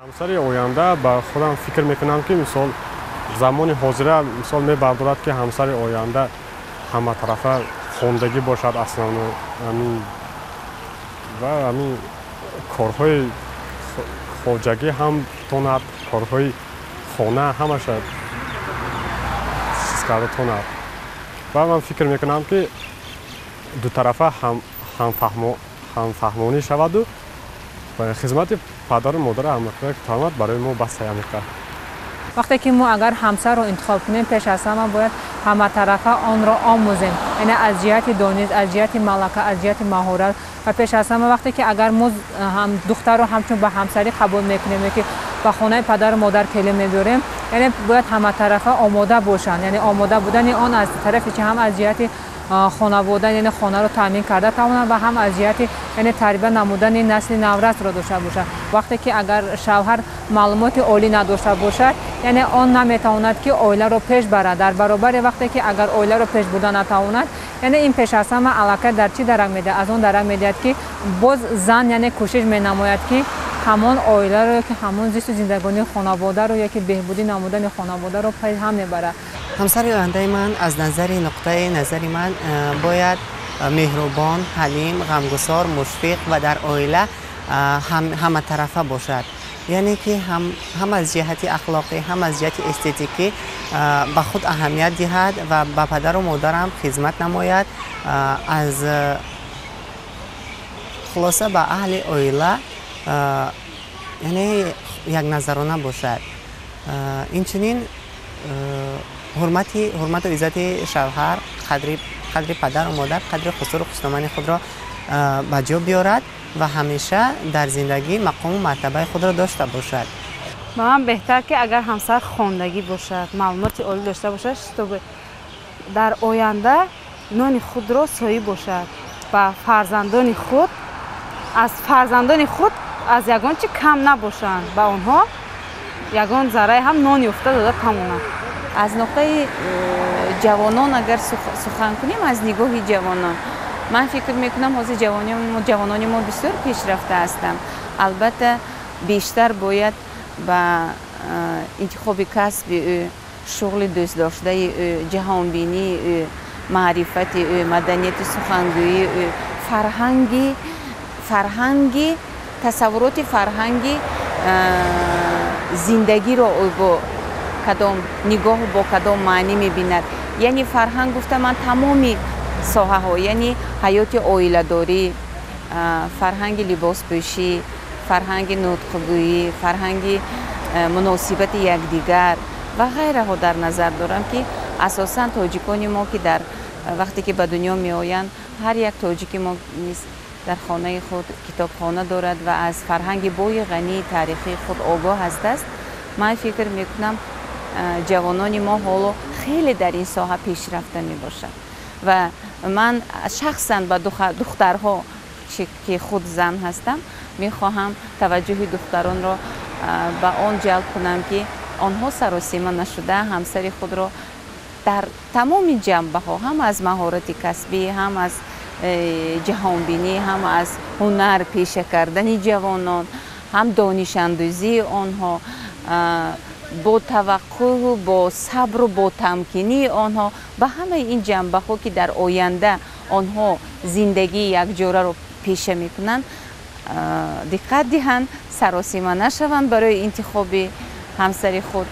Ҳамсари оянда ба худам фикр мекунам, ки мисол замони ҳозира мисол мебардорад, ки ҳамсари оянда ҳаматарафа хондагӣ бошад, аслан ҳамин ва ҳамин корҳои хоҷагӣ ҳам тонад, корҳои хона ҳамаша чиз карда тонад. Ва ман фикр мекунам, ки дутарафа ҳамфаҳмонӣ шаваду хизмати падару модара ҳамақдар тавонад, барои мо бас ҳамиқа. Вақте ки мо агар ҳамсарро интихоб кунем, пеш аз ҳама бояд ҳаматарафа онро омӯзем, яъне аз ҷиҳати дониш, аз ҷиҳати малака, аз ҷиҳати маҳорат. Ва пеш аз ҳама, вақте ки агар мо духтарро ҳамчун ба ҳамсарӣ қабул мекунем ё ки ба хонаи падару модар келин мебиёрем, яъне бояд ҳаматарафа омода бошанд. Яъне омода будани он аз тарафи чи? Ҳам аз ҷиҳати хонавода, яъне хонаро таъмин карда тавонад, ва ҳам аз ҷиҳати, яъне тарбия намудани насли наврасро дошта бошад. Вақте ки агар шавҳар маълумоти олӣ надошта бошад, яъне он наметавонад, ки оиларо пеш барад. Дар баробари вақте ки агар оиларо пеш бурда натавонад, яъне ин пеш аз ҳама аллакай дар чӣ дарак медиҳад? Аз он дарак медиҳад, ки боз зан, яъне кӯшиш менамояд, ки ҳамон оиларо ё ки ҳамон зисту зиндагонии хонаводаро ё ки беҳбудӣ намудани хонаводаро пай ҳам мебарад. Ҳамсари ояндаи ман аз назари нуқтаи назари ман бояд меҳрубон, ҳалим, ғамгусор, мушфиқ ва дар оила ҳаматарафа бошад, яъне ки ҳам аз ҷиҳати ахлоқӣ, ҳам аз ҷиҳати эстетикӣ ба худ аҳамият диҳад ва ба падару модарам хизмат намояд, аз хулоса ба аҳли оила, яъне якназарона бошад. Инчунин ҳурмату иззати шавҳар, қадри падару модар, қадри хусуру хусдомани худро ба ҷо биёрад ва ҳамеша дар зиндагӣ мақому мартабаи худро дошта бошад. Ба ман беҳтар, ки агар ҳамсар хондагӣ бошад, маълумоти олӣ дошта бошад, чтобы дар оянда нони худро соҳиб бошад, ба фарзандони худ, аз фарзандони худ аз ягон чи кам набошанд, ба онҳо ягон заррае ҳам нон ёфта дода тавонанд. Аз нуқтаи ҷавонон агар сухан кунем, аз нигоҳи ҷавонон, ман фикр мекунам, ҳозир ҷавонони мо бисёр пешрафта ҳастанд. Албатта, бештар бояд ба интихоби касби ӯ, шуғли дӯстдоштаи ӯ, ҷаҳонбинии ӯ, маърифати ӯ, маданияти сухангӯии ӯ, фарҳанги, тасаввуроти фарҳанги зиндагиро ӯ бо кадом нигоҳу бо кадом маънӣ мебинад. Яъне фарҳанг гуфта ман тамоми соҳаҳо, яъне ҳаёти оиладорӣ, фарҳанги либоспӯшӣ, фарҳанги нутқгӯӣ, фарҳанги муносибати якдигар ва ғайраҳо дар назар дорам, ки асосан тоҷикони мо, ки дар вақте ки ба дунё меоянд, ҳар як тоҷики мо низ дар хонаи худ китобхона дорад ва аз фарҳанги бои ғании таърихии худ огоҳ ҳастааст. Ман фикр мекунам, ҷавонони мо ҳоло хеле дар ин соҳа пешрафта мебошад. Ва ман шахсан ба духтарҳо, ки худ зан ҳастам, мехоҳам таваҷҷӯҳи духтаронро ба он ҷалб кунам, ки онҳо саросима нашуда, ҳамсари худро дар тамоми ҷанбаҳо, ҳам аз маҳорати касбӣ, ҳам аз ҷаҳонбинӣ, ҳам аз ҳунар пеша кардани ҷавонон, ҳам донишандӯзии онҳо, бо таваққӯъу бо сабру бо тамкинии онҳо, ба ҳамаи ин ҷанбаҳо, ки дар оянда онҳо зиндагии якҷораро пеша мекунанд, диққат диҳанд, саросима нашаванд барои интихоби ҳамсари худ.